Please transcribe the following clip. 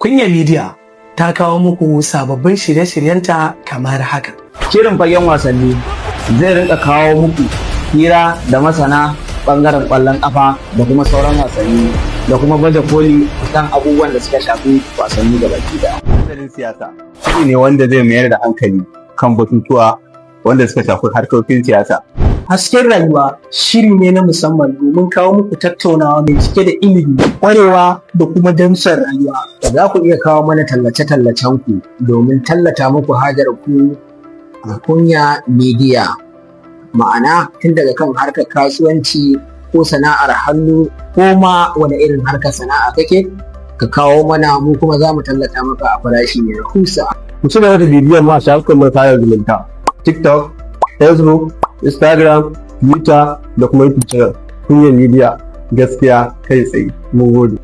Kunya Media ta kawo muku sababbin shirye-shiryenta kamar haka. Shirin Fagen Wasanni zai rinka kawo muku hira da masana bangaren ƙwallon ƙafa da kuma sauran wasanni da kuma baje koli kan abubuwan da suka shafi wasanni gaba ɗaya. Dandalin Siyasa shiri ne wanda zai mayar da hankali kan batutuwa wanda suka shafi harkokin siyasa. Hasken Rayuwa shiri ne na musamman domin kawo muku tattaunawa mai cike da ilimi, ƙwarewa da kuma damsar rayuwa. Za ku iya kawo mana tallace-tallacen ku domin tallata muku hajar ku a Kunya Media. Ma'ana, tun daga kan harkar kasuwanci ko sana'ar hannu ko ma wani irin harkar sana'a kake, ka kawo mana, mu kuma za mu tallata maka a farashi mai rahusa. Ku ci gaba da bibiyar mu a shafukan mu sada zumunta, TikTok, Facebook, Instagram, Twitter da kuma YouTube channel. Kunya Media, gaskiya kai tsaye. Mun gode.